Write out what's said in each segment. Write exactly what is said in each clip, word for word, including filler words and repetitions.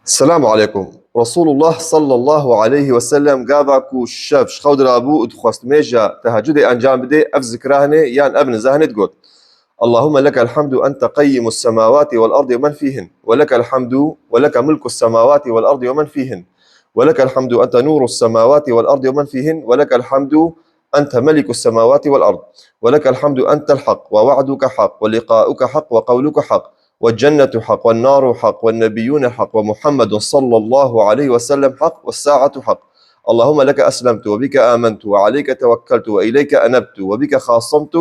Selamu aleykum. Resulullah sallallahu aleyhi ve sellem gava ku şev ji xew dirabû û dixwest mêja tehecudê encam bidê, ev zikra hinê yan ev niza hinê digot: اللهم لك الحمد أنت قيم السماوات والأرض ومن فيهن، ولك الحمد، ولك ملك السماوات والأرض ومن فيهن، ولك الحمد أنت نور السماوات والأرض ومن فيهن، ولك الحمد أنت ملك السماوات والأرض، ولك الحمد أنت الحق، ووعدك حق، ولقاؤك حق، وقولك حق، والجنة حق، والنار حق، والنبيون حق، ومحمد صلى الله عليه وسلم حق، والساعة حق. اللهم لك أسلمت، وبك آمنت، وعليك توكلت، وإليك أنبت، وبك خاصمت،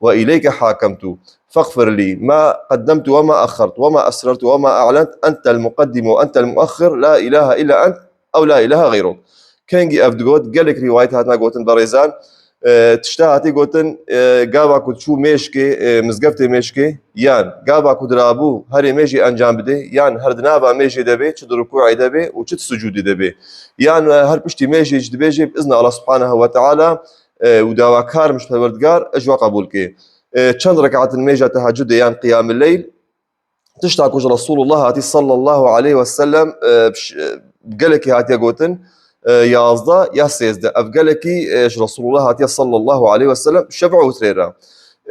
وإليك حاكمت، فاغفر لي ما قدمت وما أخرت وما أسررت وما أعلنت، أنت المقدم وأنت المؤخر، لا إله إلا أنت، أو لا إله غيرك. Kengî ev digot, gelek rîwayet hatine gotin berêzan. E, tişta hatî gotin, e, gava ku çû mêşkê, e, mizgeftê mêşkê, yan gava ku dirabû herê mêjê encam bidê, yan her di nava mêjê de bê, çi di rukûê de bê û çi di sucûdê de bê. Yan, e, her piştî mêjê jî dibêjê, bi izna Allah subhanehu ve teala, e, û dawakar im ji Perwerdigar, ez ji we qebûl kê. E, çend rekatin mêja tehecudê yan qiyamil leyl, tişta ku ji Resulullah hatî sallallahu aleyhi ve sellem, e, bi ş-, e, gelekî hatiye gotin, e, yazdeh ya sêzdeh. Ev gelekî, e, ji Resulullah hatiye sallallahu aleyhi ve sellem şev û witrê re.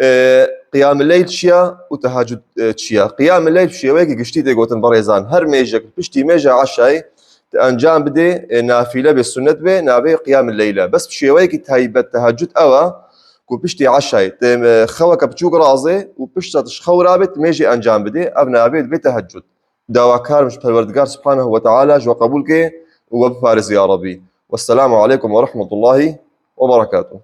E, qiyamil leyl çi ya û tehecud, e, çi ya? Qiyamil leyl bi şêweyekî giştî tê gotin berêzan. Her mêjek piştî mêja eşayê tu encam bidê, e, nafîle bê, sunnet bê, navê qiyamil leyl e. Bes bi şêweyekî taybet tehecud ew e ku piştî eşayê tu, e, xeweke biçûk razê û pişta tu ji xew rabê tu mêjê encam bidê, ev navê dibê tehecud. Dawakar im ji Perwerdigar subhanehu ve teala ji we qebûl kê û we biparêz ya Rebî. Wesselamu aleykum ve rahmetullahi ve berekatuh.